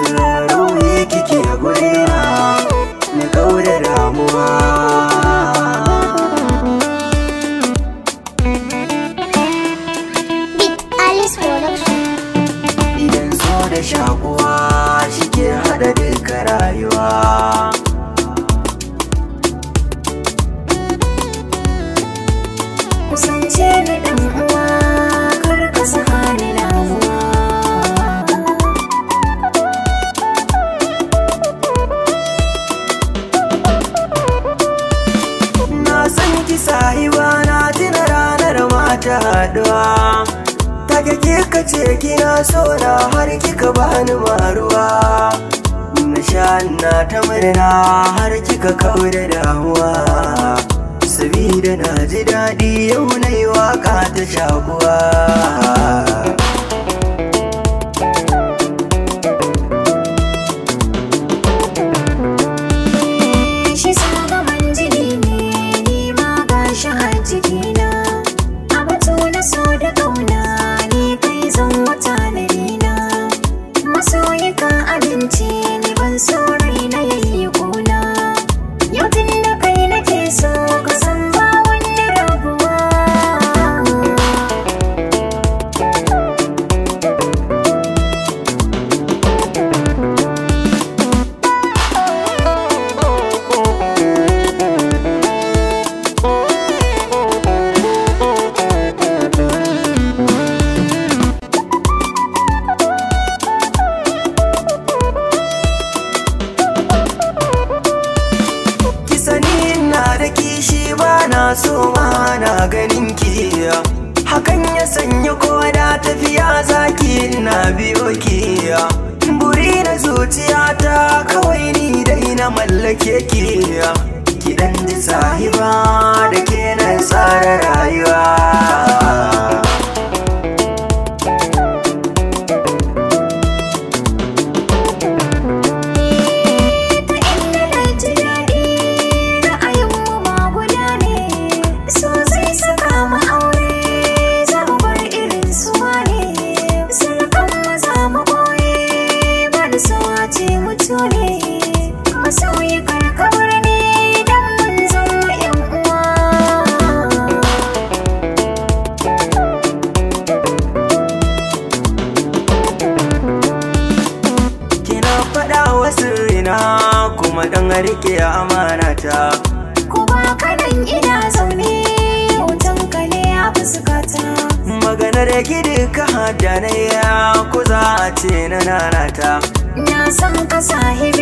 Ruhi kike a gurina, na kaura damuwa. Big Alice Production. Idan so da shakuwa shike hada duka rayuwa. Kusance ni dan uwa, kar ka saka ni damuwa. Na san ki sahiba, na tuna ranar mata haduwa. Take kika ce kina so na har kika bani maruwa. Na sha na ta murna har kika kaure damuwa. Sabida na ji daɗi yau na yi waƙa ta shakuwa. Shi sagaman jini ne, ni ma gashi har jikina. A batu na so da ƙauna, ni kai zan wata na nina. Masoyi ka abinci ni ban so raina yayi ƙuna. Yau tun da kai nake so ka san ba wani rabuwa. Ki sani ina da kishi ba na so ma na ganin ki. Hakan ya sanya ko da tafiya zaki ina biyo ki. Buri na zuciyata kawai ni dai na mallake ki. Ki dan ji sahiba da ke na tsara rayuwa. Ta inda na ji daɗi, ra'ayinmu ma guda ne. So zai saka mu aure, za mu bar irin su wane. Sirkan maza mu ɓoye, ba da so a ce mutu ne. Masoyi karkabar ne, don mun zama 'yan uwa. Kina faɗa wa sirrina kuma dan rike amanata. Ko ba kanan ina zaune, hotonka ne a fuskata. Maganar ki duka hadanaya ko za a ce na nanata. Na san ka sahibi.